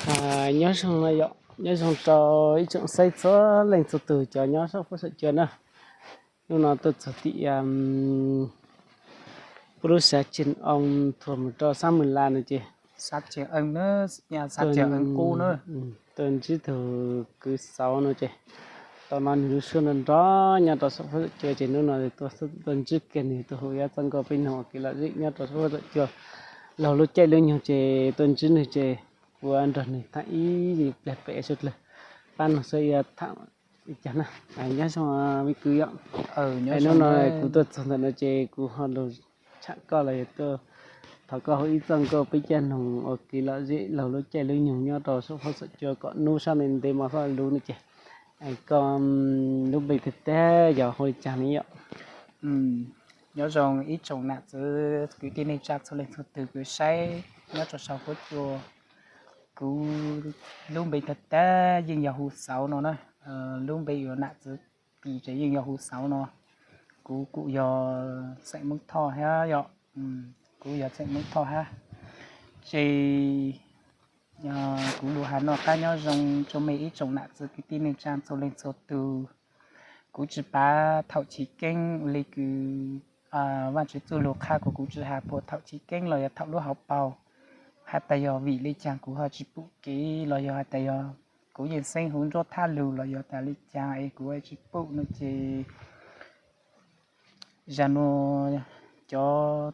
Nyob zoo, nyob zoo rau ib tsoom saib txhua leej txhua tus cov nyob saum huab saum cua na. Hnub no tuaj txog tim puab lub xav Tsees Oo thuam mus rau sab Mws Las no ces, tuaj ntsib tug kwv Xauv no ces, tau hnov nws lub suab nrov nrov nyob rau saum huab saum cua ces hnub no tuaj, tuaj ntsib kiag nws tuaj hu ib txoj nkauj peb noog ua kev lom zem nyob rau saum huab saum cua. Laug lub caij lub nyoog ces tuaj ntsib nws ces kuv nrog nws tham ib pliag pem sawv dlawg, pab noog saib yuav tham li cas na. Nyob zoo me kwv yom. Hnub no kuv tuaj txog ntawm no ces kuv ho lug tsham koj los yog tuaj thov koj hu ib txoj nkauj peb caj noog ua kev lom zem laug lub caij lub nyoog nyob rau saum huab saum cua kom hnub sab ntev ntev mos xoj lus no ces, koj lub npe tiag tiag yog hu li cas ne yom? Nyob zoo ib tsoom nam txiv kwv tij neej tsa txhua leej txhua tus kws saib nyob rau saum huab cua. Kuv lub npe tiag tiag yeej yog hu Xauv no na. Lub npe yuav nam txiv tis ces yeej yog hu Xauv no. Kuv kuj yog xeem Hmoob Thoj thiab yom. Kuv yog xeem Hmoob Thoj thiab. Ces kuv lug has noj qab nyob zoo rau mej ib tsoom nam txiv kwv tij neej tsa txhua leej txhua tus. Kuv tsis pav thaum chiv keeb li kws Vaajtswv txuj lug qha kuv, kuv tsis has puas thaum chiv keeb los yog thaum lub hauv paug, has tas yog vim li cas kuv ho tsis pum kev los yog has tas yog kuv yeej xeeb huv nruab thab lug los yog tas li cas es kuv tsis pum no ces zag nuav cov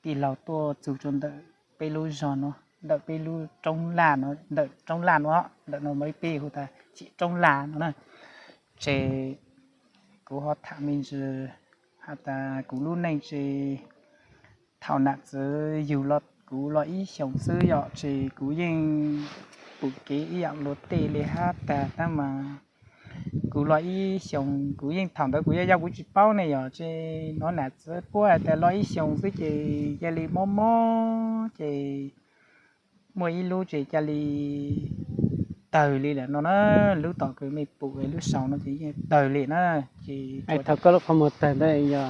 tij laug tuaj txug rua ntawm peb lub zog nuav, ntawm peb lub roob laj, ntawm roob laj nuav, ntawm no mas peb hu tas chim roob laj no na. Ces kuv ho tham me ntsis has tas kuv lub neej ces thaum nam txiv yug kuv los ib xyoos xwb yom, ces kuv yeej pum kev ib yaam luag tej li hab tag tab mas kuv los ib xyoos, kuv yeej thaum ntawd kuv yog yau kuv tsis paub ne yom, ces hnov nam txiv puab has tas los ib xyoos xwb ces ca li mob mob ces muaj ib lub ces ca li tawg li lawm no na. Lub tom kws mej pum lub saum no ces yeej tawg li na. Ces thaum koj lub qhov muag tawg ntawd yog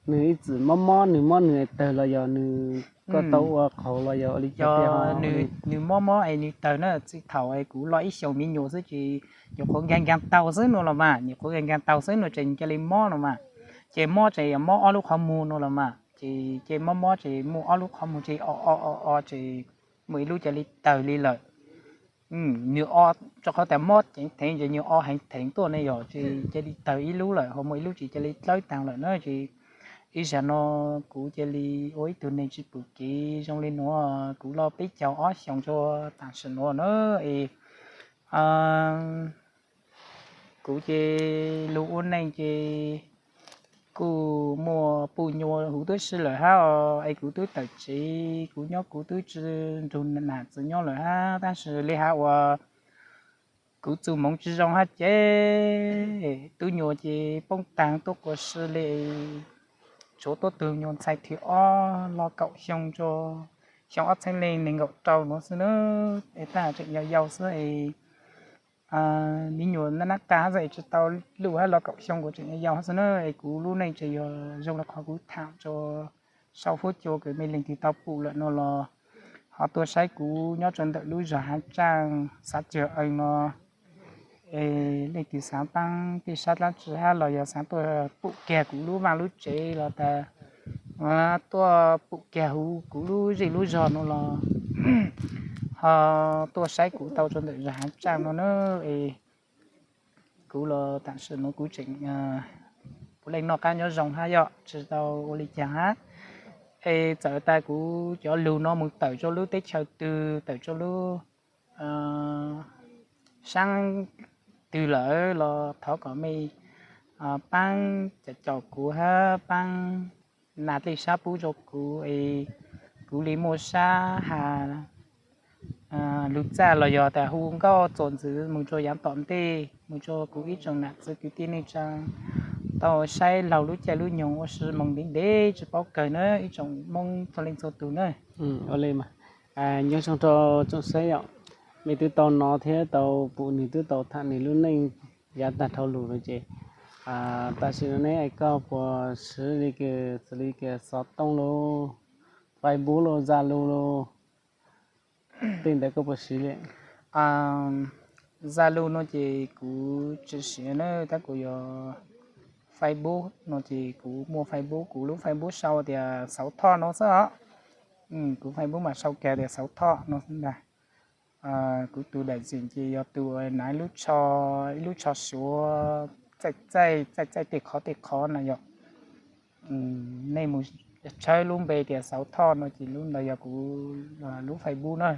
nws ib txwm mob mob, nws mob nws tawg los yog nws, koj tau ua qhaus los yog ua li cas? Nws mob mob es nws tawg na. Txij thaum kuv los ib xyoos me nyuam xwb ces nyuam qhuav nkaag nkaag taug xwb no los mas, nyuam qhuav nkaag nkaag taug xwb no ces nws ca li mob no mas. Ces mob ces yog mob ob lub qhov muag no los mas, ces ces mob mob ces muaj ob lub qhov muag ces o o o o ces muaj ib lub ca li tawg li lawm. Nws o, rau qhov tas mob ceev theev ces nws o heev theev tuaj ne yom, ces ca li tawg ib lub lawm, ho muaj ib lub ces ca li dlawb taag lawm na. Ces ib zag no kuv ca li ua ib tug neeg tsis pum kev zoo li nuav, kuv los peb caug ob xyoos rua taam sim nuav na. Es kuv ces lug ua neej ces kuj muaj puj nyuas huv tib si lawm hab os, es kuv twb tawm tsev, kuv nyob kuv twb tsis nrug nam txiv nyob lawm hab, tab sis li hab uas kuv txuj moov tsis zoo hab ces tub nyuas ces poob taag tuaj quas si li, tshuav tuab tug nyuas ntxhais thib ob los kaum xyoo rua xyoo ob txheeb leej neeg nkaum rau nuav xwb na. Es tab tseem yau yau xwb es me nyuam nab nab qab hab es tsis tau luj hab los kaum xyoo kuv tseem yau yau hab xwb na. Es kuv lub neej tseem yog zoo le qhov kuv tham rua sau huab cua kws mej leej twg tau pum lawm no los ho tuaj saib kuv nyob rua ntawm lub zog Hav Tsaaj xav Cag Ees no. Es leej twg xaav paab tej sab dlaab tsi hab los yog xaav tuaj pum kiag kuv lub vaaj lub tsev los tas tuaj pum kiag huv kuv lub zej lub zog no los ho tuaj saib kuv tau rua ntawm zog Hav Tsaaj no na. Es kuv los taam sim nuav kuv tseem puav leej noj qab nyob zoo hab yom, tsis tau ua li caag hab. Es txawm tas kuv cov lug no moog tawm rua lub teb chaws twg, tawm rua lub saab twg lawm los thov kom mej paab caum caum kuv hab paab nas tej sab pub rua kuv es kuv li muaj sab has lug txaj los yog tas hu nkauj txuas ntxiv moog rua yaav tom ntej, moog rua kuv ib tsoom nam txiv kwv tij neej tsaa tau saib laug lub caij lub nyoog ua si moog ntev ntev tsis paub kawg na ib tsoom Moob txhua leej txhua tug na. Ua li mas, nyob zoo rau tsoom saib yom, mej twb tau nov thiab tau pum nws twb tau tham nws lub neej yaav taag dhau lug lawm ces tam sim no neb es koj puas siv li kws, xws li kws xov tooj lauj, Facebook lauj, Zalo lauj, tej ntawd koj puas siv li? Zalo no ces kuv tsis siv na, tab kuv yuav Facebook no ces kuv muaj Facebook, kuv lub Facebook sau tias Xauv Thoj no xwb os. Kuv Facebook mas sau kiag tias Xauv Thoj no xwb ntag. Kuv tus daim zim ces yog tus uas hnav ib lub tsho, ib lub tsho suav txaij txaij txaij txaij tej qhov tej qhov na yom. Nej mus tshawb lub npe tias Xauv Thoj no ces lub ntawd yog kuv lub Facebook na.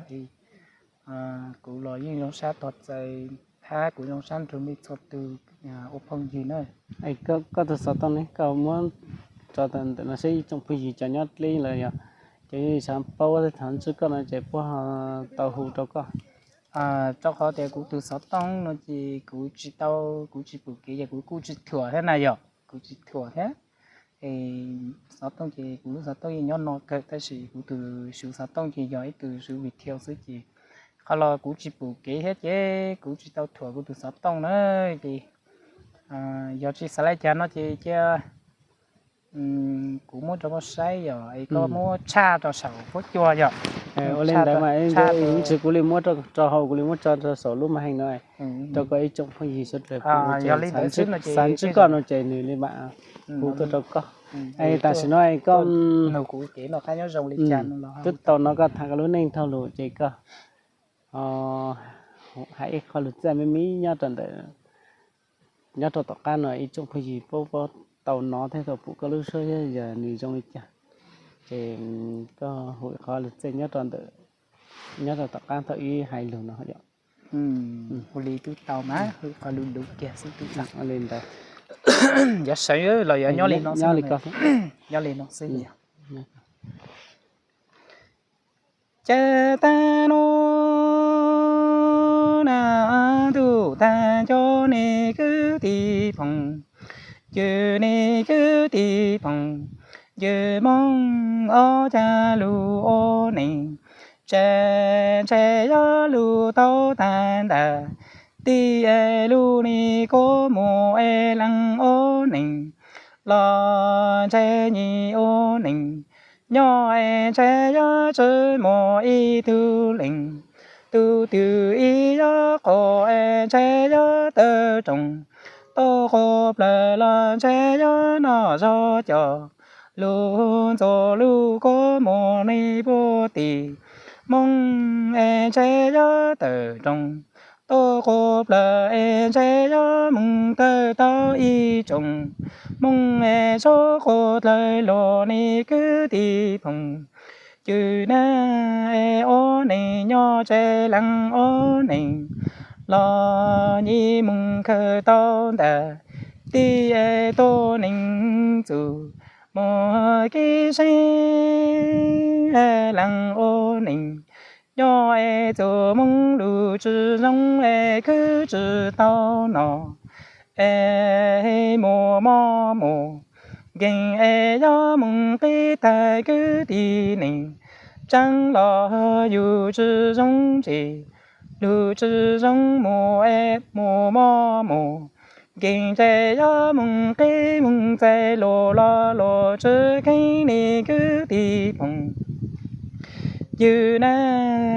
Kuv los yeej zoo sab tos txais thiab kuv zoo sab nrug nej txhua tus ua phooj ywg na. Koj tus xov tooj ne, koj muab tso ntawm no seb ib tsoom phooj ywg cov nyob deb lawm yog cov nyob xav paub thiab thov ntsib koj no ces puab ho tau hu rau koj? Rau qhov tias kuv tus xov tooj no ces kuv tsis tau, kuv tsis pum kev ces kuv kuj tsis thuam thiab na yom, kuv tsis thuam thiab. Xov tooj ces kuv lub xov tooj yeej nyob no kawg tab sis kuv tus suv xov tooj ces yog ib tug suv video xwb ces qhov los kuv tsis pum kev thiab ces kuv tsis tau thuam kuv tus xov tooj na. Ces yog tsis xav li cas no ces cia kuv muab rau koj saib yom, es koj muab tshaj rau saum huab cua yom. Ua li ntawd mas ib ntsis kuv li muab rau hauv, kuv li muab tso rau saum lub màn hình no rau koj ib tsoom phooj ywg sawv daws xav ntsib koj no ces nws li mam hu tuaj rau koj. Tam sim no koj nug kuv kev noj qab nyob zoo li cas, twb tau hnov koj tham koj lub neej dhau lawm ces koj hais ib qho lus txaj me me nyob rau ntawm, nyob rau tom qab no ib tsoom phooj ywg puab tau hnov thiab tau pum koj lub suab thiab yog nws zoo li cas, ces koj hu ib qho lus txaj nyob rau ntawm, nyob rau tom qab thaum ib hais lus no yom. Ua li twb tau mas hu qhov lus lus kiag xwb twb tau. Ua li ntawd. Yog sawv los yog nyob li no xwb, nyob li no xwb. Ces tag no na, ntuj tag nco nej kwv tij phooj ywg, nej kwv tij phooj ywg Hmoob, ob cag lug ua neej tsa, ntshe yog lug tau tag ntag. Tij es lug nej kua muag es leej ua neej los ntshe nyij ua neej nyob es ntshe yog tsi muaj ib tug leej, tug twg ib yog quas es ntshe yog tawm rooj, toj quas plawg los ntshe yog noj zog coj, lug ntxuav lug kua muag nej puag tim Hmoob es ntshe yog tawm rooj, toj quas plawg es ntshe yog moog tawm tau ib tsoom Hmoob es txhua qhov dlawg luag nej kwv tij phooj ywg na, es ua neej nyob ntshe leej ua neej los nyij moog khaws tau ntag. Tij es tuab neeg txuj muag kev seeb, leej ua neej nyob es txuj moog lug tsi zoo es khwv tsi tau no, es muaj mob muaj nkeeg es yog moog qhib tag kwv tij neej tsaa los yug tsi zoo ntsis, lug tsi zoo muaj es muaj mob muaj nkeeg ces yog moog qhib moog txais luag los luag tsi kheev nej kwv tij phooj ywg na,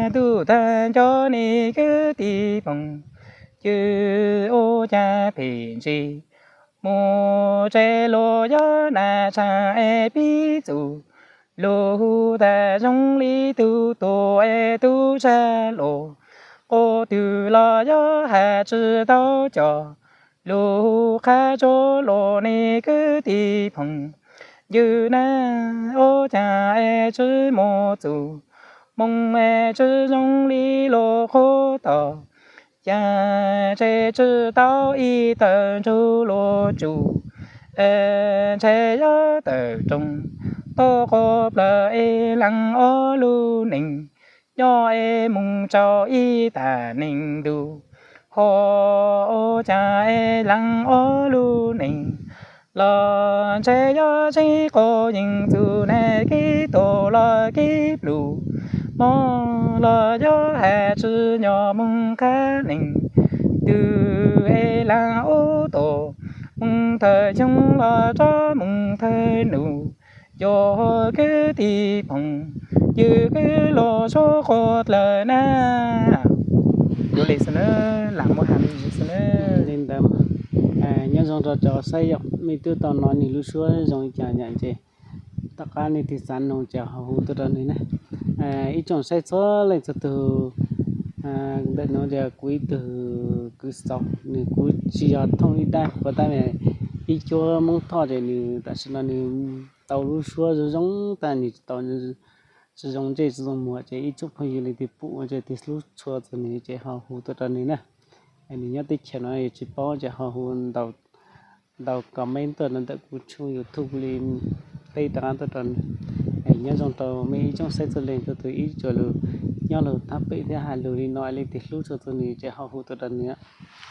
ntuj tag nco nej kwv tij phooj ywg ua cas phem ntsis, mus tsev luag yog nas tshaj es pib txuj lug hu tag zoo li tug tuag es tub tshaj luag, quas twg los yog has tsi tau coj, lug hu qha tsuag luag nej kwv tij phooj ywg na, ua cas es tsi muaj txuj moog es tsi zoo li luag qhuab tog, cas ntshe tsi tau ib tawm nrug luag tsum, es ntshe yog tawm rooj, toj quas plawg es leej ua lug neej nyob es moog rau ib tag neeg ntuj, ho ua cas es leej ua lug neej los ntshe yog tseeb quas yeej txuj nag kev tuag los kev pluj, mob los yog has tsi nyob moog qha neeg, twg es leej ua tuag moog thawm xyoo los rov moog thawm nub, yog kwv tij phooj ywg kwv luag txhua qhov dlawg na. Li xwb na, lam muab has li xwb na. Li ntawd, nyob zoo rau cov saib yom, mej twb tau hnov nws lub suab zoo li cas yom ces tom qab nej tig xav noog ces ho hu tuaj rau nws na. Ib tsoom saib txhua leej txhua tug, ntawm no tias kuv ib tug kwv xauv, nws kuj tsis yog thooj ib dab, puas tab ib cuab Hmoob Thoj ces nws tam sim no nws tau lub suab zoo zoo tag, nws tsis tau tsis zoo ntsej tsis zoo muag ces ib tsoom phooj ywg leej twg pum ua ces tig hlub tshua txog nws ces ho hu tuaj rau nws na. Nws nyob teb chaws no tsis paub ces ho hu ntaus comment tuaj ntawm kuv tshooj YouTube li tej rov qab tuaj rau nws. Nyob zoo rau mej ib tsoom saib txhua leej txhua tug, ib tsoom lus nyob lus thab pem thiab hais lus li no leej twg hlub tshua txog nws ces ho hu tuaj rau nws.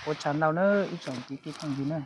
Ua tsaug ntau na ib tsoom kwv tij phooj ywg na.